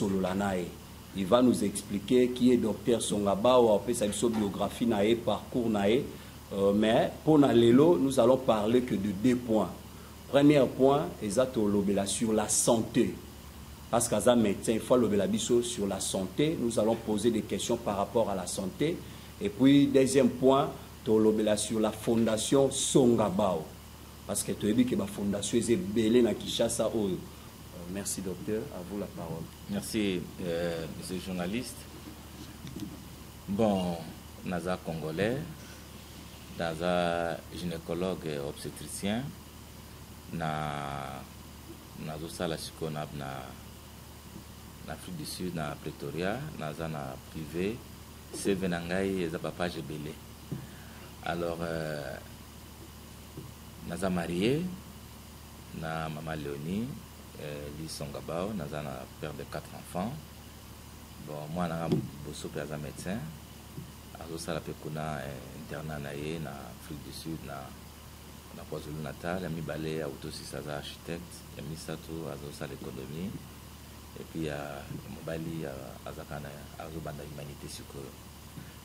Tosolola na ye. Il va nous expliquer qui est docteur Songabao, apesa biso biographie na ye, parcours na ye. Mais pour na lelo, nous allons parler que de deux points. Premier point, eza tolobela sur la santé. Parce qu'aza médecin, il faut lobela biso sur la santé. Nous allons poser des questions par rapport à la santé. Et puis, deuxième point, tolobela sur la fondation Songabao. Parce que toyebi que ba fondation eza ebele na Kinshasa oyo. Merci docteur, à vous la parole. Merci, monsieur le journaliste. Bon, naza congolais, naza gynécologue et obstétricien, na nazosala sikoyo na Afrique du Sud, na Pretoria, naza na privé, CV na ngai eza ba page ebele. Alors, naza marié na mama Léonie Lisongabao, naza na père de quatre enfants. Bon, mwana nga boso mpe aza médecin, azosala mpe kuna internat na ye na Afrique du Sud, na KwaZulu Natal. Ya mibale autosisa, aza architecte. Ya misato azosala économie. Et puis ya mobali aza kaka azobanda humanité sikoyo.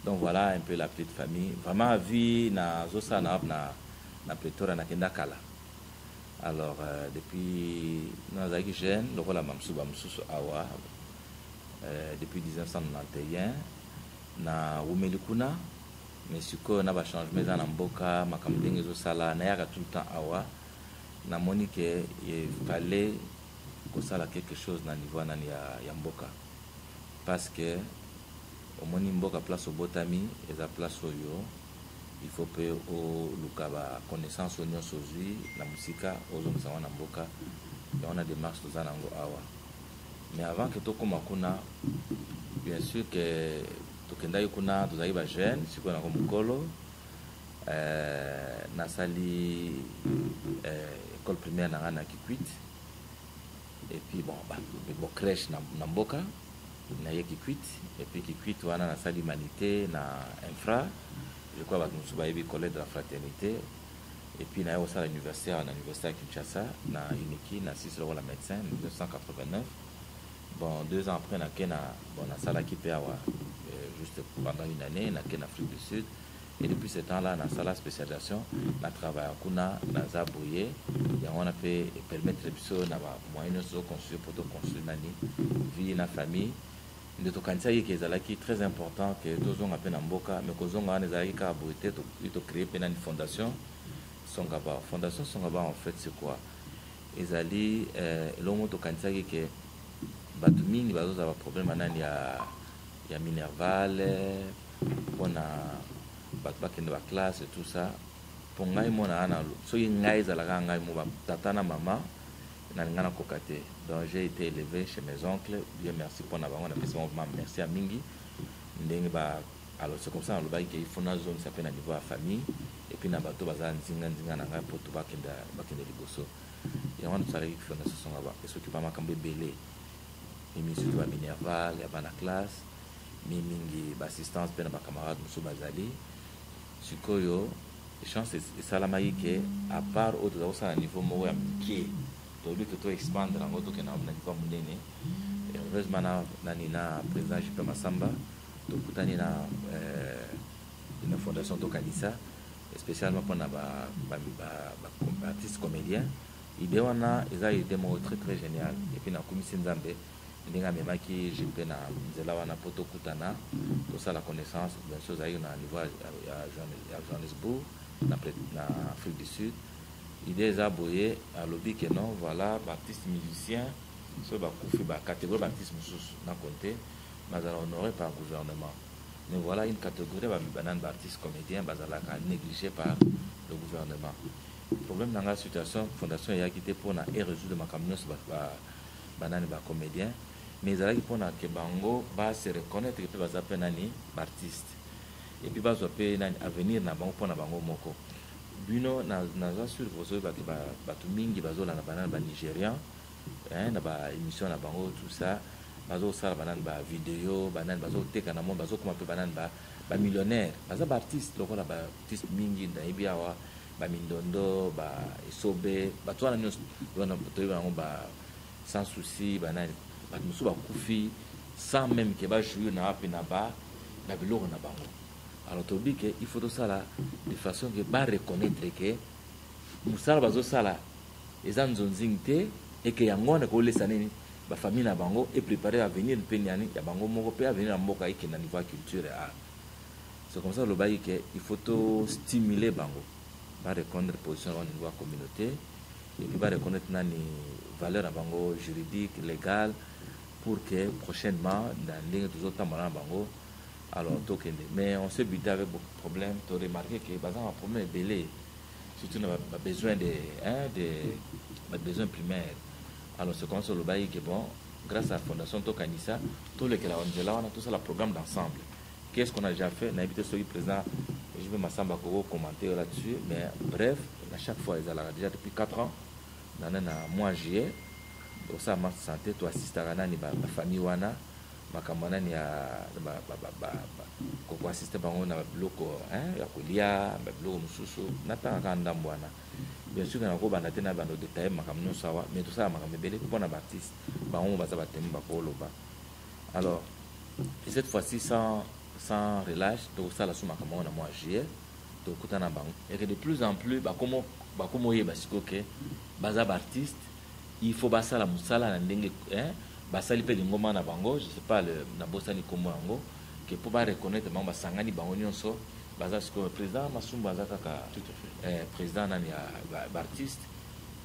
Donc voilà un peu la petite famille. Vraiment, vie nazosala na Pretoria, nakenda kala. Alors depuis nazalaki jeune lokola bamosusu bamosusu awa, depuis 1991 nawumeli kuna. Mais sikoyo na bachangement eza na mboka, makambo ndenge ezosala, nayaka tout le temps awa, namoni ke fallait kosala quelque chose na niveau nani ya mboka, parce que omoni mboka, place obotami, eza place oyo il faut mpe oluka baconnaissance oyo nyonso ozwi na mosika, ozongisa yango na mboka. Yango na démarche toza nango awa. Mais avant ke tokóma kuna, bien sûr ke tokendaki kuna, tozalaki bajeune. Sikoyo nango mokolo, nasali école primaire na ngai na Kikwit, et puis bon, bon crèche na mboka naye Kikwit. Et puis Kikwit wana nasali humanité na infra, je crois bato mosusu bayebi Collège de la Fraternité. Et puis naye kosala université awa na université ya Kinshasa, na Uniki, na sisi lokola médecin 1989. Bon, 2 ans après nake na, bon, nasalaki mpe awa juste pendant une année, nake na Afrique du Sud. Et depuis ce temps là nasala spécialisation, na travailla kuna, naza boye. Yango wana mpe epermettre biso na bamoyen nyonso tozoconstruire mpo toconstruire nani vie na famille. Nde tokanisaki ke ezalaki très important ke tozonga mpe na mboka. Mais kozonga wana ezalaki kaka boye te. Tocréer mpe nani fondation Songaba. Fondation Songaba, en fait, c'est quoi? Ezali eloko moko tokanisaki ke bato mingi bazozala baproblème ya nani ya minerval mpona bato bakende baclasse et tout ça. Mpo ngai mona wana, soki ngai ezalaka ngai mo tata na mama, nalinga nakoka te. Donc j'ai été élevé chez mes oncles, Dieu merci mpona bango, napesi bango vraiment merci ya mingi ndenge ba. Alors c'est comme ça nalobaki ke il faut nazongisa mpe na niveau ya famille et puis na bato baza nzinga nzinga na ngai mpo to bakende liboso. Yango wana tosalaki fondation Songaba. Esokipa makambo ebele, mimi surtout baminerval ya bana classe, mingi baassistance mpe na bacamarade mosusu bazali. Sikoyo chance esalamaki ke à part oyo toza kosala na niveau moko ya moke, tolobi ke to expandre yango, tokende na niveau ya monene. Heureusement na nani na président JP Masamba, tokutani na fondation Tokanisa, spécialement mpona baartiste comédien. Idée wana eza idée moko très très génial. Et puis nakumisi Nzambe ndenge amemaki JP na nzela wana mpo tokutana, tosala connaissance. Bien sûr ozalaki na niveau ya Johannesburg, na Afrique du Sud. Idée eza boye, alobi ke non, voilà, baartiste musicien soki bakufi, bacatégorie baartiste mosusu na compte bazala honoré par gouvernement. Mais voilà une catégorie banani baartiste comédien bazalaka négligé par le gouvernement. Problème na ngai, situation fondation eyaki te mpona erésoudre makambo nyonso banani bacomédien, mais ezalaki mpona ke bango base reconnaître mpe baza mpe nani baartiste, et puis bazwa mpe nani avenir na bango mpona bango moko. Bino naza sûr bozoyebaki bato mingi bazolanda banani banigérian na baémission na bango, tout ça, bazosala banani bavideo, banani bazoteka na monde, bazokoma mpe banani bamillionnaire. Baza baartiste lokola baartiste mingi nayebi awa, bamindondo, baesobe, bato wana nyonso toyeba yango, ba Sans Souci, banani. Bato mosusu bakufi sans même ke bajouir na wapi na ba na biloko na bango. Alors tolobi ke il faut tosala de façon ke bareconnaître ke mosala bazosala eza nzonzingi te, eke yango wana ekolesa nini bafamille na bango, epréparer avenir mpe nani ya bango moko, mpe avenir ya mboka ekende na niveau ya culture ya art. C'est comme ça olobaki ke il faut tostimuler bango bareconnaître position na bango niveau ya communauté, et puis bareconnaître nani valeur na bango juridique, légale, pour que prochainement na ndenge tozotambola na bango, alors tokende. Mais on s'est buté avec beaucoup de problèmes. Toremarqué ke baza na problème ebele, surtout na babesoin de, hein, de babesoin primaire. Alors c'est comme ça olobaki ke bon, grâce à la fondation Tokanisa, tolekela nzela wana, tosala programme d'ensemble. Qu'est-ce qu'on a déjà fait? Nayebi te soki président JP Masamba koko commenter là-dessus, mais bref, à chaque fois ezalaka déjà depuis 4 ans nana na mois juillet, osala ma santé, toassistaka nani bafamille wana, makambo nani ya koassiste bango na babiloko ya kolia, babiloko mosusu. Natanga kaka ndambo wana. Bien sûr nakobanda te na bando détaille makambo nyonso awa, mais tosala makambo ebele mpona baartiste. Bango mo baza batemi, bakoloba. Alors, et cette fois-ci, sans relâche, tokosala so makambo yango na mois juillet, tokutana bango eke de plus en plus bakoma oyeba sikoyo ke baza baartiste, il faut basala mosala na ndenge basali mpe lingomba na bango. Je sais pas, nabosani nkombo yango, ke mpo bareconnaître bango, basangani bango nyonso, baza sikoyo président Masumbu aza kaka président nani ya baartiste.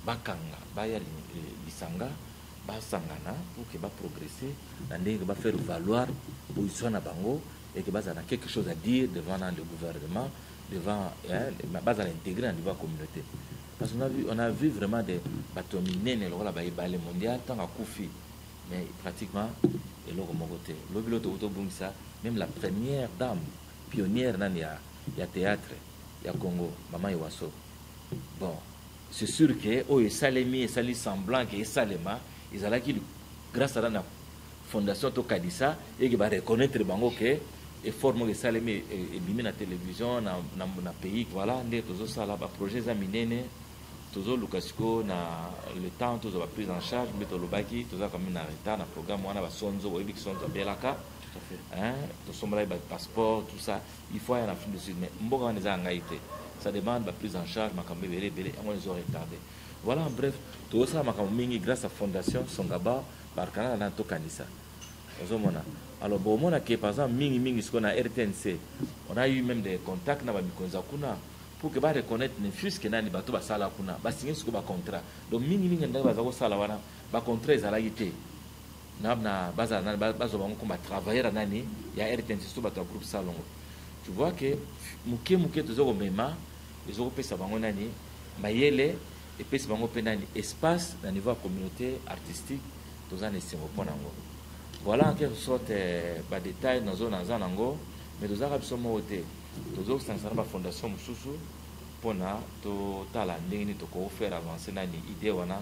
Bakanga baya lisanga, basangana pour ke baprogresse na ndenge bafaire valoir position na bango et que bazala na quelque chose à dire devant le gouvernement, devant, hein, bazala intégré na niveau ya communauté, parce qu'on a vu, on a vu vraiment des bato minene lokola bayebale mondial, ntango akufi, mais pratiquement eloko moko te. Lobi lo tobungisa même la première dame pionnière nani ya théâtre ya Congo, mama Ewaso. Bon, c'est sûr ke oyo esalemi, esali semblant ke esalema, ezalaki grâce à na fondation Tokanisa, eke bareconnaître bango ke effort moko esalemi, ebimi na télévision na pays. Voilà nde tozosala baprojet eza minene. Tozoluka sikoyo na le temps tozwa baprise en charge, mpe tolobaki toza quand même na retard na programme wana. Basonzo, boyebi sonzo abelaka, tosombolaki bapasseport, tout ça, il faut aya na Afrique du Sud, mais mboka wana eza ya ngai te. Ça demande baprise en charge, makambo ebele ebele, yango ezo retardé. Voilà, en bref, tozosala makambo mingi grâce à fondation Songaba par canal na Tokanisa. Ozomona, alors bomona ke par exemple mingimingi sikoyo na RTNC, on a eu même des contacts na bamikonzi ya kuna pour que bareconnaître ne fût-ce que nani bato basala kuna, basinge sikoyo bacontrat. Donc mingimingi ndenge baza kosala wana, bacontrat ezalaki te na bazala nani, bazwa bango comme batravailleur nani ya RTNC, surtout bato ya groupe Salongo. Tu vois que moke moke toza komema, ezokopesa bango nani mayele, epesi bango mpe nani espace na niveau ya communauté artistique. Toza na esengo mpo nango. Voilà en quelque sorte badetail nazo naza nango, mais tozalaka biso moko te, tozosangisa na bafondation mosusu mpona totala ndenge nini tokofaire avancer nani idée wana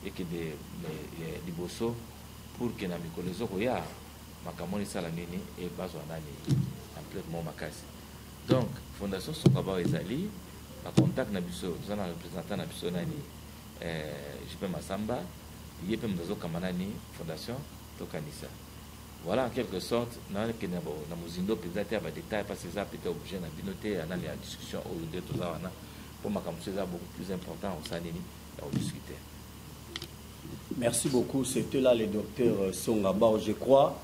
ekende liboso, pour ke na mikolo ezokoya makambo wana esala nini e bazwa nani ampleur moko makasi. Donc fondation Songabao ezali bacontact na biso, toza na représentant na biso nani JP Masamba, ye mpe moto azokamba nani fondation Tokanisa. Voilà en quelque sorte. Nakende na mozindo mpenza te ya badetail, parce eza peut-être objet na bino te ya nani ya discussion oyo nde toza wana, mpo makambo mosusu eza beaucoup plus important osala nini ya kodiscute. Merci beaucoup. C'était là le docteur Songabao, je crois.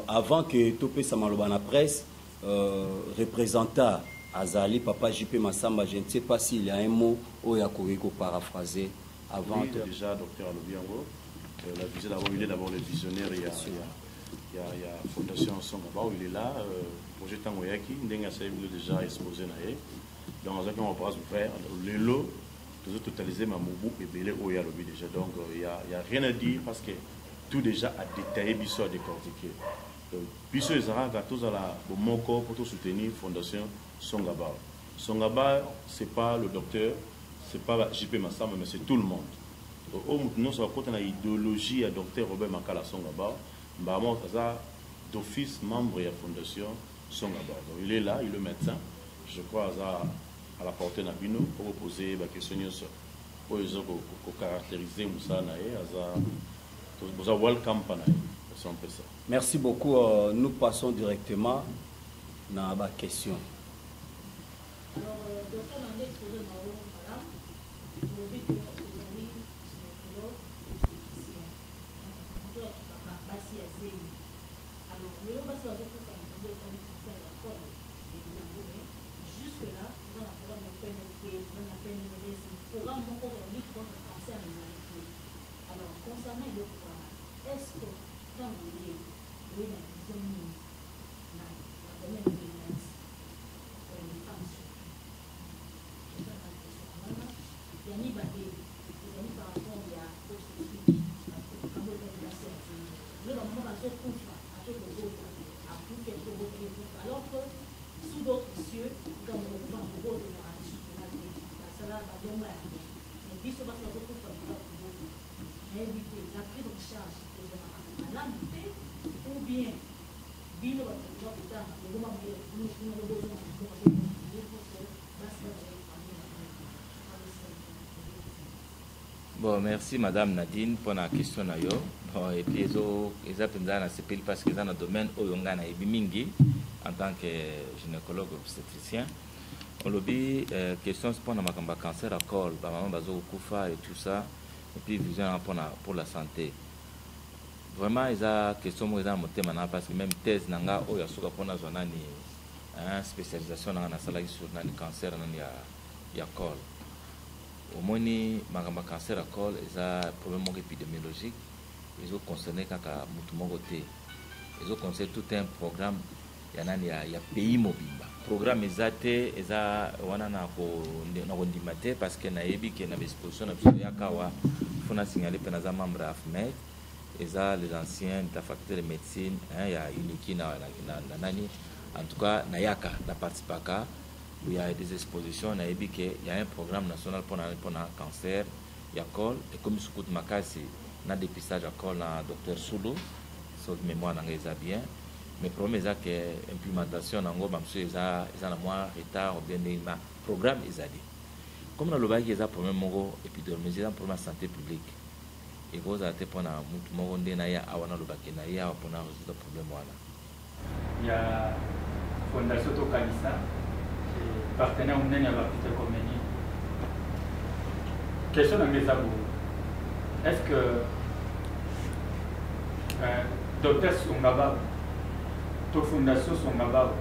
Avant que topesa maloba na presse, représentant Azali, Papa JP Massamba, je ne sais pas s'il y a un mot ou il paraphraser avant. Oui, déjà, docteur alobi yango. La vision d'abord, il est d'abord le visionnaire, il y a Fondation Songabao, il est là, projet tango eyaki, ndenge asali déjà exposé na ye. Donc, azalaki en bras ouvert, lelo, tozo totaliser ma mobu ebele oyo alobi déjà. Donc il y a rien à dire parce que tout déjà a détaillé, biso a décortiqué. Donc biso ezalaka tozala bomoko pour soutenir fondation Songaba. Songaba, c'est pas le docteur, c'est pas JP Massamba, mais c'est tout le monde. Donc oyo moto nyonso akota na idéologie ya docteur Robert Makala Songaba, mbamo aza d'office membre ya fondation Songaba. Donc il est là, il est médecin, je crois, aza à la portée na bino pour poser baquestion nyonso oyo eza kocaractérise mosala na ye. Aza Boza welcome mpa na ye. C'est un peu ça. Merci beaucoup. Nous passons directement na ba question. Alors, docteur, nande exposé na yo malamu. Olobi ke ozali gynécologue obstétricien, moto akipaka basi ya zemi. Alors lelo basi bazokufa likambo etali cancer ya col yango, mais jusque là toza na programme ya PNLP, toza na PNLS, programme moko ya lutte contre cancer ezali te. Alors, concernant eloko wana, est ce que ntango oye na vision nini na domaine de pour les femmes surtout? Eza na question wana ya mibale, ezali par rapport ya obstétrique, makambo etali basi ya zemi. Lelo bamama bazokufa ake kobota, akufi ake kobota, ekufa, alors que sous d'autres cieux likambo kokufa na kobota ezalaka lisusu mpena te, basala balonga yango, mais biso basi bazokufa likambo kobota. Nayebi te, la prise en charge ezalaka malamu te, ou bien bino bato boza kotanga bokoma mayele kuna kuna, bozonga na mboka mpo basi bazala épargne na bino. Bon, merci madame Nadine pour la question na yo. Bon, et puis ezo eza mpenza nasepeli parce que eza na domaine oyo ngai nayebi mingi en tant que gynécologue obstétricien. Olobi question mpona makambo ya cancer ya col, bamama bazokokufa et tout ça, et puis vision na mpona pour la santé. Vraiment eza question moko eza na motema na, parce que même thèse na nga oyo asuka mpona azwa nani, hein, spécialisation na nga nasalaki sur nani, cancer nani ya col. Omoni, makambo ya cancer ya col eza problème moko épidémiologique, ezoconcerne kaka motu moko te, ezoconcerne tout un programme ya nani, ya pays mobimba. Programme eza te, eza wana na kondima te, parce que nayebi ke na baexposition na biso yaka awa, fo na signale mpe naza membre ya AFMED, eza les anciens de la faculté de médecine, hein, ya uniki na nani. En tout cas nayaka, na participaka, il y a des expositions. Nayebi ke il y a un programme national mpona cancer ya col, ekomi sukutu makasi na dépistage ya col na docteur Sulu, soki mémoire na ngai eza bien. Mais problème eza ke implémentation nango bamosusu eza na mwa retard ou bien ndenge ma programme ezali. Comme nalobaki, eza problème moko épidémiologie, eza problème ya santé publique, ekozala te mpona mutu moko nde na ye awa nalobaki na ye awa mpona résoudre problème wana. Ya fondation Tokanisa, partenaire monene ya baartiste comédien, question na ngai eza boye: est ce que docteur Songabao to fondation Songabao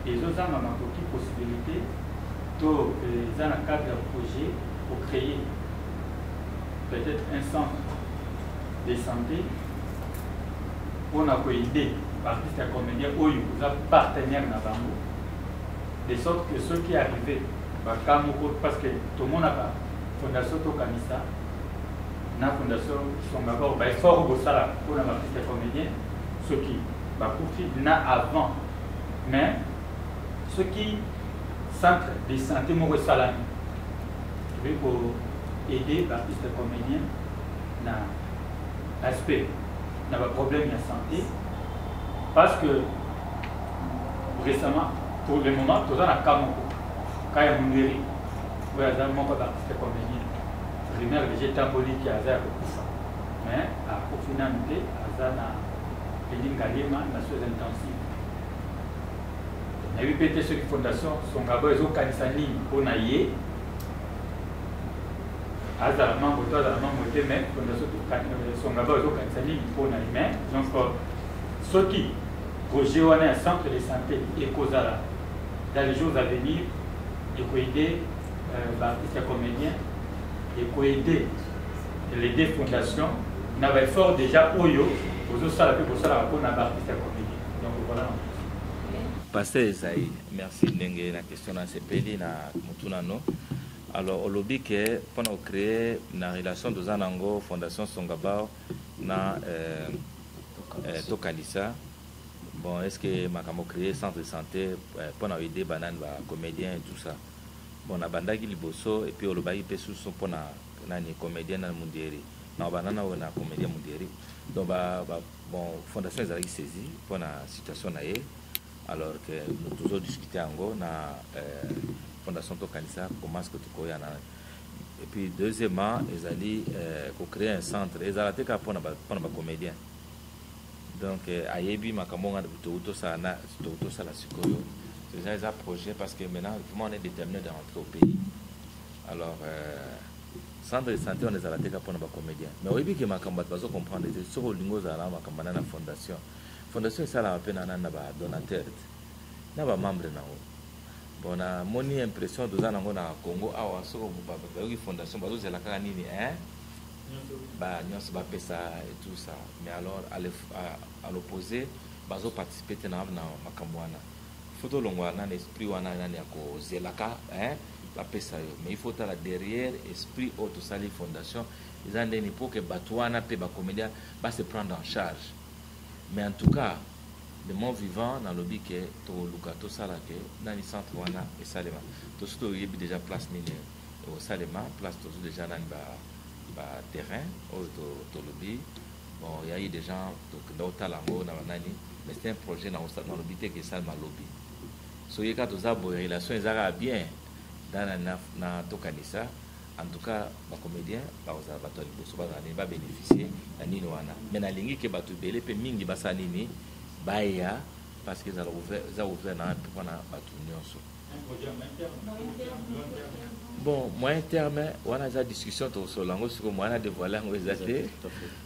ezozanga makoki, possibilité, to eza na cadre ya projet kocréer peut-être un centre de santé mpona koaider baartiste ya comédien oyo oza partenaire na bango, de sorte que soki arrivé baka moko, parce que tomonaka fondation Tokanisa na fondation Songabao, baeffort oyo bosala mpona baartiste ya comédien soki bakufi na avant, mais soki centre de santé moko esalami, tokoki koaider baartiste comédien na aspect na baproblème ya santé, parce que récemment, pour le moment, toza na cas moko, cas ya Munderi oyo aza moko ya baartiste comédien. Rumeur déjà etamboliki aza ya kokufa, mais akufi nanu te, aza na Peli Ngaliema na soins intensive. Nayebi mpe te soki fondation Songabo ezokanisa nini mpona ye, azala membre to azala membre te, mais fondation Songabo ezokanisa nini mpona ye. Mais donc soki projet wana ya centre de santé ekozala dans les jours à venir, ekoaider baartiste ya comédien, ekoaider les deux fondations na baeffort déjà oyo bozosala mpe bosalaka mpona baartiste ya comédien. Donc voilà. Pasteur Esaïe, merci ndenge na question na sepeli na motuna no. Alors olobi ke mpona kocréer na relation toza nango fondation Songabao na Tokanisa, bon, est ce que makambo créer centre de santé mpona koaider banani, bacomédien et tout ça? Bon, nabandaki liboso, et puis olobaki mpe susu mpona nani, comédien na Mundieri, na banana oyo na comédien Mundieri. Donc ba, bon, fondation ezalaki saisi mpona situation na ye, alors que nous tozodiscute yango na fondation Tokanisa, comment est ce que tokoya na Et puis deuxièmement, ezali kocréer un centre ezala te kaka mpona bacomédien. Donc ayebi makambo nga tosala tosala sikoyo, eza projet, parce que maintenant vraiment on est déterminé de rentrer au pays. Alors centre de santé wana ezala te kaka mpona bacomédien, mais oyebi ke makambo bato bazocomprendre te. Soki olingi ozala na makambo na fondation, fondation esalaka mpe na badonateur te, na bamembre nango. Bon, namoni impression toza nango na Congo awa, soki bayoki fondation, bazozela kaka nini, hein, ba nyonso bapesa et tout ça. Mais alors à l'opposé, bazoparticipe te na makambo wana. Faut tolongwa nani esprit wana nani ya kozelaka, hein, bapesa yo. Mais il faut tala derrière esprit oyo tosali fondation eza ndeni, pour que bato wana mpe bacomédien base prendre en charge. Mais en tout cas, de mon vivant, nalobi ke toluka tosala ke nani centre wana esalema. Tosi toyebi déjà place nini ekosalema, place tozwi déjà nani baterrain oyo tolobi. Bon, il y a eu des gens tokenda kotala yango na banani, mais c'est un projet nalobi te ke esalema lobi. Soki kaka toza boye, relation eza kaka bien dana na tokanisa. En tout cas, bacomédien bakozala bato ya liboso bazala nini, babénéficie na nini wana. Mais nalingi ke bato ebele mpe mingi basala nini, baya, parce que ezala ouvert, eza ouvert na mpona bato nyonso. Bon, moyen terme wana eza discussion, tokosolola yango sikoyo. Moyen na dévoile yango eza te,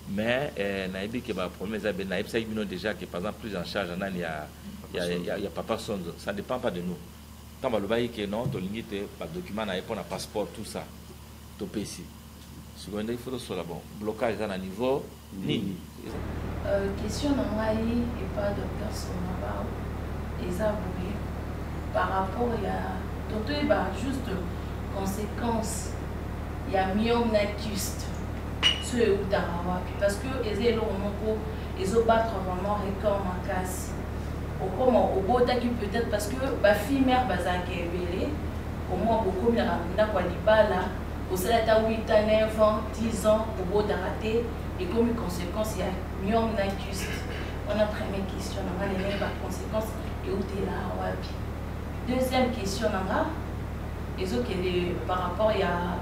mais nayebi ke baproblème eza ebele. Nayebisaki bino déjà que par exemple prise en charge nani ya papa Sonzo, ça dépend pas de nous. Ntango balobaki ke non, tolingi te badocument na ye mpona passeport, tout ça, topesi. Sikoyo nde il faut tosola. Bon, blocage eza na niveau nini? Question na ngai epa docteur Somaba eza boye: par rapport ya totoyeba juste conséquence ya myome na kyste, so eutaka wapi? Parce que eza eloko moko ezobattre vraiment record makasi. Okoma obotaki peut-être, parce que bafille mère bazalaka ebele, omoi bokomi na ndako ya libala, osala ata 8 ans, 9 ans, 10 ans, obotaka te, ekomi conséquence ya myome na kyste wana? Première question na nga lelo, baconséquence eutela wapi? Deuxième question na nga ezokende par rapport ya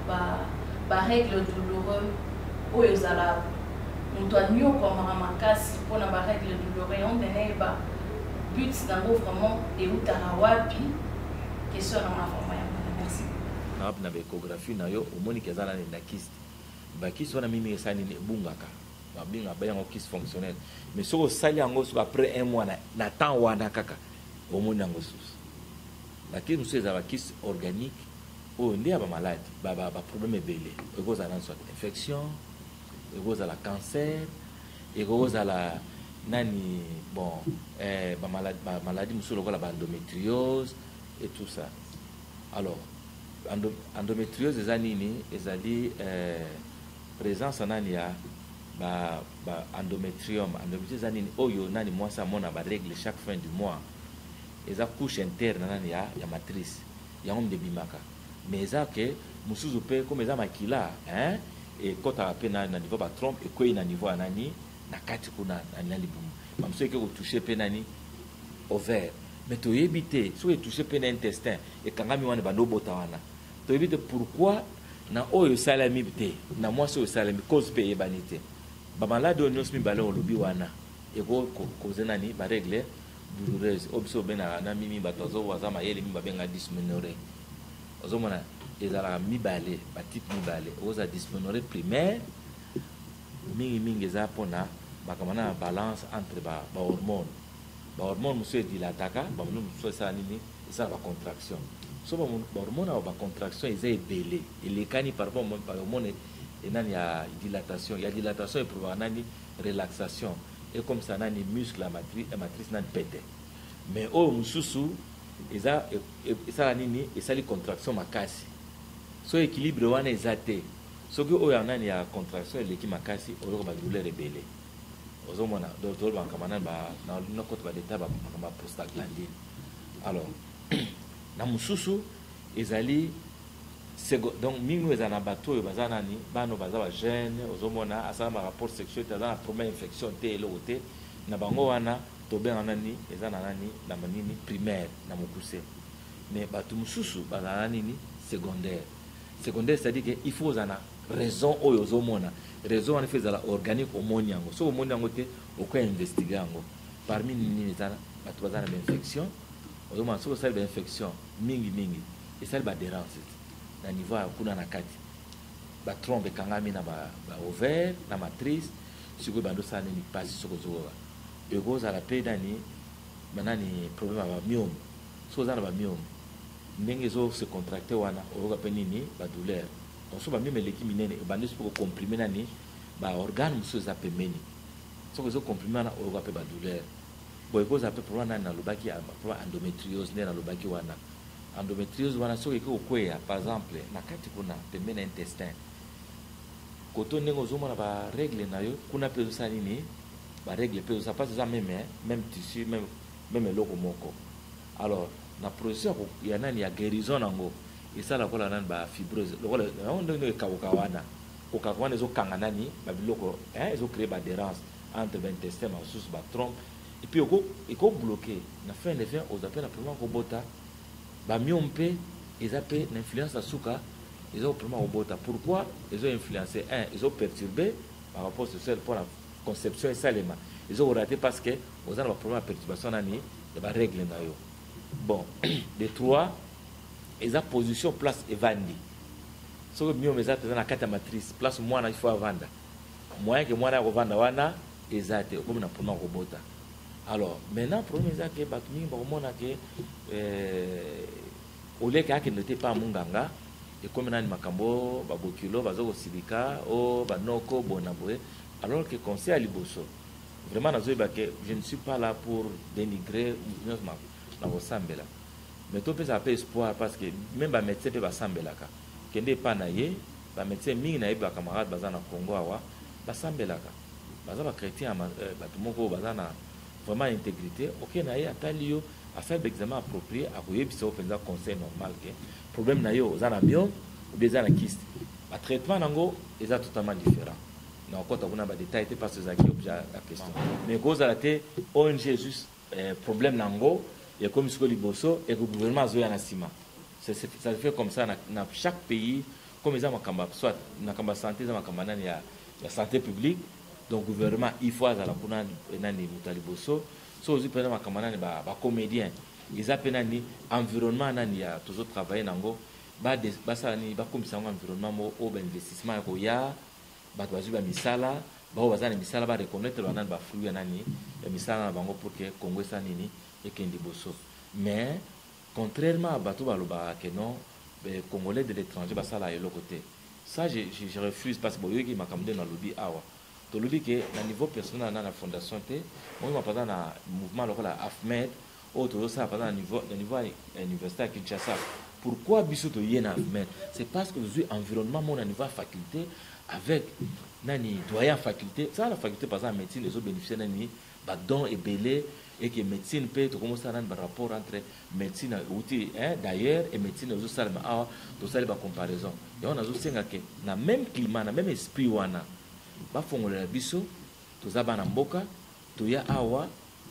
barègle douloureux oyo ezala moto anyokwamaka makasi mpona barègle douloureux yango nde nayeba but nango vraiment eutaka wapi. Question na nga vraiment yango wana, merci. Na wapi na baéchographie na yo omoniki eza nani na kyste? Bakyste wana mingi esala nini? Ebungaka, babinga ba yango kyste fonctionnel. Mais soki osali yango, soki après un mois na temps wana kaka omoni yango susu. Bakyste mosusu eza bakyste organique oyo nde ya bamaladi, baproblème ebele. Ekozala nani, soit infection, ekozala cancer, ekozala nani, bon, bamaladi mosusu lokola baendométriose et tout ça. Alors endométriose eza nini? Ezali présence nani ya ba endométriome. Endométriose eza nini? Oyo nani mwasi amona barègle chaque fin du mois, eza couche interne nani ya matrice, yango nde ebimaka. Mais eza ke mosusu mpe comme eza makila, hein, ekɔtaka mpe na niveau batrompe, ekwei na niveau ya nani na kati kuna na libumu. Bamosusu eke kotouche mpe nani, ovaire. Mais toyebi te soki etouche mpe na intestin, ekangami wana, bando obota wana. Toyebi te pourquoi na oyo esalami te, na mwasi oyo esalami, cause mpe eyebani te. Bamaladi oyo nyonso mibale olobi wana ekokoze nani, barègle douloureuse oyo biso obengaka na mimi, bato aza mayele mingi babengaka dysménorrhée. Ozomona ezalaka mibale, batype mibale. Okozala dysménorrhée primaire, mingimingi eza mpona makambo na balance entre bahormone. Bahormone mosusu edilataka, bamonu mosusu esala nini, esala bacontraction. So bahormone awa, bacontraction eza ebele, elekani par rapport bahormone enani ya dilatation. Ya dilatation eprovoka nani, relaxation, ekomisa nani, muscle ya matrice nani pete. Mais oyo mosusu eza esala nini, esali contraction makasi. So équilibre wana eza te, soki oyo ya nani ya contraction eleki makasi, oyoka badouleur ebele. Ozomona toloba makambo nani, nakota badétail, makambo ya prostaglandine. Alors na mosusu ezali, donc mingi oyo eza na bato oyo baza nani, bana baza bajeune, ozomona asala barapport sexuel te, aza na problème infection te, eloko te na bango wana, tobenga nani, eza na nani, na nini, primaire na mokuse. Mais bato mosusu bazala na nini, secondaire. Secondaire, c'est-à-dire que il faut ozala na raison oyo ozomona. Raison wana, il faut ezala organique, omoni yango. Soki omoni yango te, okoya investiguer yango. Parmi nini eza? Bato baza na bainfection. Ozomona, soki osali bainfection mingi mingi, esali baadhérence na niveau ya kuna na kati, batrompe ekangami na baovaire, na matrice. Sikoyo bando osala nini? Mpasi. Soki ozokoka, ekozala mpe nani banani, problème ya bamyome. Soki oza na bamyome, ndenge ezo se contracter wana, oyoka mpe nini? Badouleur. Donc so bamyome eleki minene, ebandi so mpe kocomprimer nani, baorgane mosusu eza pembeni. Soki ezocomprimer wana, oyoka mpe badouleur. Bon, ekozala mpe problème nani nalobaki, problème endométriose. Nde nalobaki wana, endométriose wana, soki eki kokweya par exemple na kati kuna pembeni na intestin, koto ndenge ozomona barègle na yo kuna mpe ezosala nini, barègle mpe ezosala mpasi. Eza même tissu, même eloko moko. Alors na processus ya nani, ya guérison nango, esala lokola nani, bafibrose, lokola yango ndenge ekauka wana. Kokaka wana ezokanga nani, babiloko ezocréer baadhérence entre baintestin mosusu, batrompe, et puis ekobloquer. Na fin de fin, oza mpe na problème kobota. Bamyome mpe eza mpe na influence ya suka, eza problème ya kobota. Pourquoi ezo-influence? Un, ezoperturber barapport sexuel mpona conception esalema, ezokorater parce que oza na baproblème ya perturbation nani, ya barègle na yo. Bon, de trois, eza position, place evandi. Soki myome eza mpenza na kati ya matrice, place mwana il faut avanda, moyen ke mwana ya kovanda wana eza te, okomi na problème ya kobota. Alors maintenant, problème eza ke bato mingi bakomona ke oleke akende te pa munganga, ekomi nani, makambo babokilo baza kosilika o banoko bona boye. Alors que conseil ya liboso vraiment nazoyeba ke je ne suis pas là pour dénigrer nyonso na kosambela, mais topesaka mpe espoir, parce que même bamédecin mpe basambelaka. Kende epa na ye, bamédecin mingi nayebi, bacamarade baza na Congo awa, basambelaka, baza bachrétien, bato moko oyo baza na vraiment intégrité. Oke na ye, atali yo, asali baexamen approprié, akoyebisa yo mpenza conseil normal ke problème na yo oza na myome ou bien eza na kyste. Batraitement nango eza totalement différent. Na okota kuna badétail te parce que ezalaki objet ya question. Mais ekozala te ONG juste problème nango ekomi sikoyo liboso, eko gouvernement azoya na nsima. Ça se fait comme ça na chaque pays. Comme eza makambo, soit makambo ya santé, eza makambo nani, ya santé publique, donc gouvernement il faut azala kuna nani, moto ya liboso. So ozwi mpenza makambo nani, bacomédien, eza mpe nani, environnement nani ya tozotravaille nango, basala nini, bakomisa yango environnement moko oyo bainvestissement ya koya, bato bazwi bamisala, bao baza na misala bareconnaître banani, bafruit ya nani, ya misala na bango, pour que Congo esala nini, ekende liboso. Mais contrairement à bato balobaka ke non, Congolais de l'étranger basala eloko te, ça je refuse, parce que boyoki makambo nde nalobi awa. Tolobi ke na niveau personnel na fondation te, moyima mpenza na mouvement lokola AFMED oyo tozosala mpenza na niveau ya université ya Kinshasa. Pourquoi biso toye na AFMED? C'est parce que tozwi environnement moko na niveau ya faculté, avec nani, doyen faculté. Ça, la faculté par exemple médecine ezobénéficie nani, badon ebele, eke médecine mpe tokomosala nani, barapport entre médecine euti d'ailleurs et médecine ezosalema awa, tosali bacomparaison. Yango nazosenga ke na même climat, na même esprit wana, bafongolela biso. Toza bana mboka, toya awa,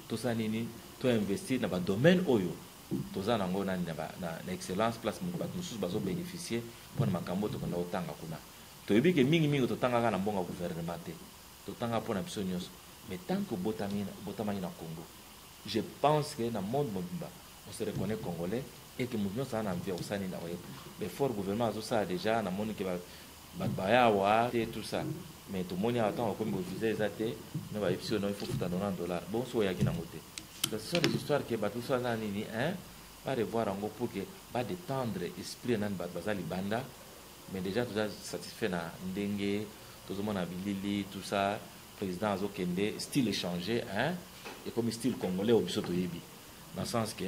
tosala nini, toinvestir na badomaine oyo toza nango nani, na excellence, place bato mosusu bazobénéficie mpona makambo oyo tokenda kotanga kuna. Toyebi ke mingimingi totangaka na mbongo ya gouvernement te, totanga mpona biso nyonso. Mais tant que obotamaki na Congo, je pense que na monde mobimba on se reconnaît congolais et que moto nyonso aza na envie ya kosala nini, akoyeba baeffort gouvernement azosala. Déjà namoni ke bato baya awa te, tout ça, mais tomoni awa, ntango bakomi bovisa eza te, no bayebisi yo no, il faut futa 90 $. Bon, so oyaki nango te. Ce sont des histoires ke bato so aza nini, hein, barevoir yango pour que badétendre esprit nani, bato baza libanda. Mais déjà toza satisfait na ndenge tozomona bilili, tout ça, président azokende, style échangé, hein, ekomi style congolais oyo biso toyebi, dans le sens que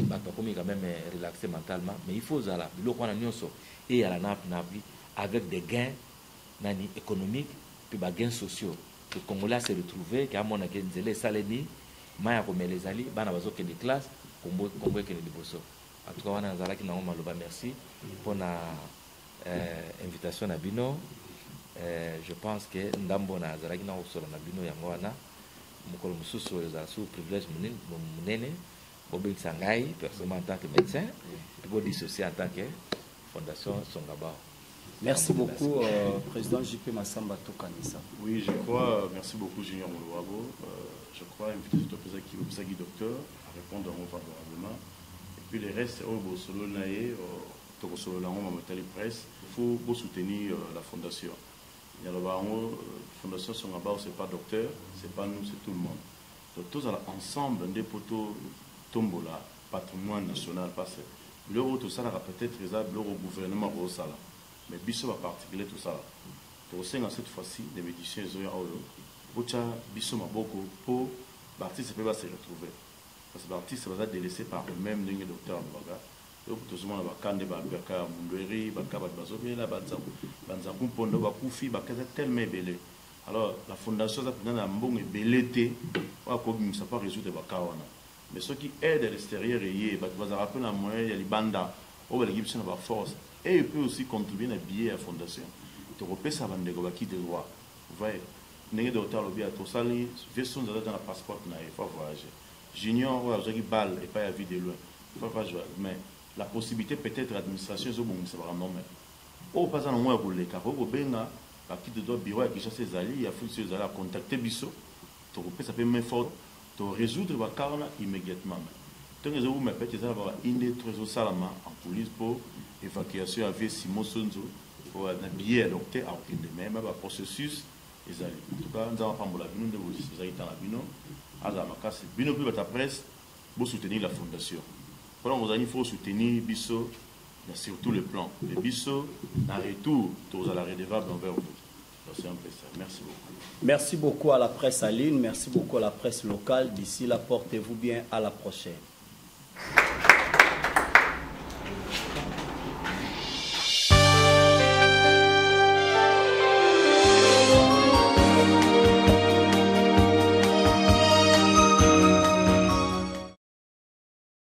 bato bakomi quand même relaxé mentalement. Mais il faut ozala biloko wana nyonso eyala na avec des gains nani, économique, puis bagains sociaux, que Congolais se retrouver, ke amonake nzela esalemi, mai ya komela ezali, bana bazokende classe, Kongo ekende liboso. En tout cas, wana nazalaki nango maloba. Merci mpona invitation na bino. Je pense que ndambo nazalaki na kosola na bino yango wana. Mokolo mosusu oyo ezala sous privilège monene, bobengisa ngai personnellement en tant que médecin, mpe bodissocier en tant que Fondation Songabao. Merci beaucoup, Président JP Massamba Tokanisa. Oui, je crois, merci beaucoup Junior Moulouabo. Je crois invité qui docteur à répondre favorablement. Et puis le reste, oh, Bosolo Naye, Tokosolo Lango, Mamotali Presse, il faut soutenir la fondation. Il y a la fondation Songabao, c'est pas docteur, c'est pas nous, c'est tout le monde. Donc tous ensemble, des poteaux tombola, patrimoine national, parce que l'euro tout ça, peut-être l'euro gouvernement ça là. Mais biso va particulier tout ça. Donc cette fois-ci, les médecins oyo, bocha biso maboko pour l'artiste peut se retrouver. Parce que l'artiste va être délaissé par eux-mêmes, ndenge docteur Mbaga. Donc tout le monde va kande ba baka mundweri, baka ba bazobela, banza kumpondo bakufi, baka tellement ebele. Alors la fondation za na mbongo ebele te, wa ko bimisa pas résoudre baka wana. Mais ceux qui aident à l'extérieur et ba bazara pe na moyen ya libanda, oyo balingi biso na ba force et peut aussi contribuer na billet ya fondation. Tokopesa bandeko baki de droit. Vous voyez, ndenge docteur alobi tosali version nzala na passeport na ye, faut voyager. Junior oyo azwaki balle epai ya vie de loin, faut pas jouer, mais la possibilité peut-être administration ezobongisa makambo, mais oyo mpe aza na mwa ya koleka koki kobenga baki de droit, bureau ya Kinshasa ezali, ya Afrique ezali, acontacte biso, tokopesa mpe main forte, torésoudre bacas wana immédiatement. Ntongo ezobuma peut-être eza na bainde to ezosalama en coulisse mpo évacuation ya vie Simon Sonzo na billet ya docteur akokende, mais ba baprocessus ezali. En tout cas, Nzambe apambola bino nde bozalaki ntango na bino azala makasi. Bino mpe bato ya presse, bosoutenir la fondation mpona kozali, faut soutenir biso na sur tout le plan et biso na retour tozala redevable envers vous. Donc c'est un peu ça. Merci beaucoup. Merci beaucoup à la presse en ligne, merci beaucoup à la presse locale. D'ici là, portez-vous bien. À la prochaine.